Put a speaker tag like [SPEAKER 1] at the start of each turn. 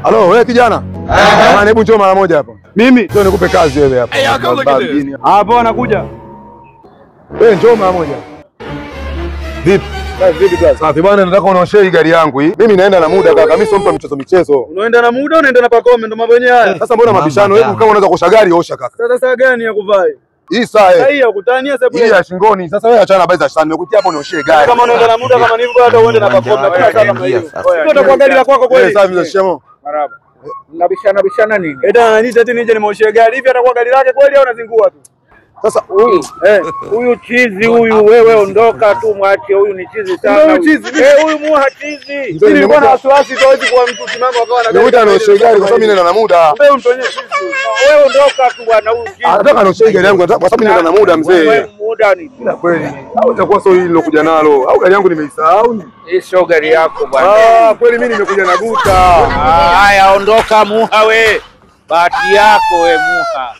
[SPEAKER 1] Halo, wewe kijana. Bwana, hebu njoo mara moja hapa.
[SPEAKER 2] Mimi
[SPEAKER 1] Njoo nikupe kazi wewe hapa.
[SPEAKER 2] Hapo anakuja.
[SPEAKER 1] Wewe njoo mara moja. Vipi?
[SPEAKER 2] Vipi kazi?
[SPEAKER 1] Safi bwana, nataka unaoshe hii gari yangu hii. Mimi naenda na muda kaka, mimi sio mtu wa michezo michezo.
[SPEAKER 2] Unaenda na muda, unaenda na pakome, ndo mambo yenyewe haya.
[SPEAKER 1] Sasa mbona mabishano? Hebu kama unaweza kuosha gari osha kaka.
[SPEAKER 2] Sasa saa gani ya kuvaa?
[SPEAKER 1] Hii saa
[SPEAKER 2] eh. Hii ya kutania sababu
[SPEAKER 1] hii ya shingoni. Sasa wewe achana habari za shani. Nimekutia hapo nioshie gari.
[SPEAKER 2] Kama unaenda na muda kama nilivyo hata uende na pakome. Kama hiyo. Sio utakuwa gari la kwako kweli.
[SPEAKER 1] Eh, safi za shemo.
[SPEAKER 2] Marhaba.
[SPEAKER 3] Nabishana bishana nini?
[SPEAKER 2] Eta ananiita eti nije nimeoshie gari. Hivi atakuwa gari lake kweli au anazingua tu?
[SPEAKER 1] Sasa
[SPEAKER 3] huyu huyu chizi huyu, wewe ondoka tu, mwache huyu, ni chizi sana.
[SPEAKER 2] Huyu chizi.
[SPEAKER 3] Huyu muha chizi.
[SPEAKER 2] Mimi nilikuwa na wasiwasi tu hawezi kuwa mtu simama akawa na gari.
[SPEAKER 1] Nimekuta anaosha gari kwa sababu mimi nina muda.
[SPEAKER 2] Wewe mtu wenyewe chizi.
[SPEAKER 3] Wewe ondoka tu bwana, huyu chizi.
[SPEAKER 1] Anataka anaosha gari yangu kwa sababu mimi nina muda mzee.
[SPEAKER 3] Wewe muda ni.
[SPEAKER 1] Ila kweli. Au itakuwa sio hili nilokuja nalo. Au gari yangu nimeisahau ni.
[SPEAKER 3] Hii sio gari yako bwana.
[SPEAKER 1] Ah, kweli mimi nimekuja na guta.
[SPEAKER 3] Haya, ondoka muha we. Bahati yako we muha.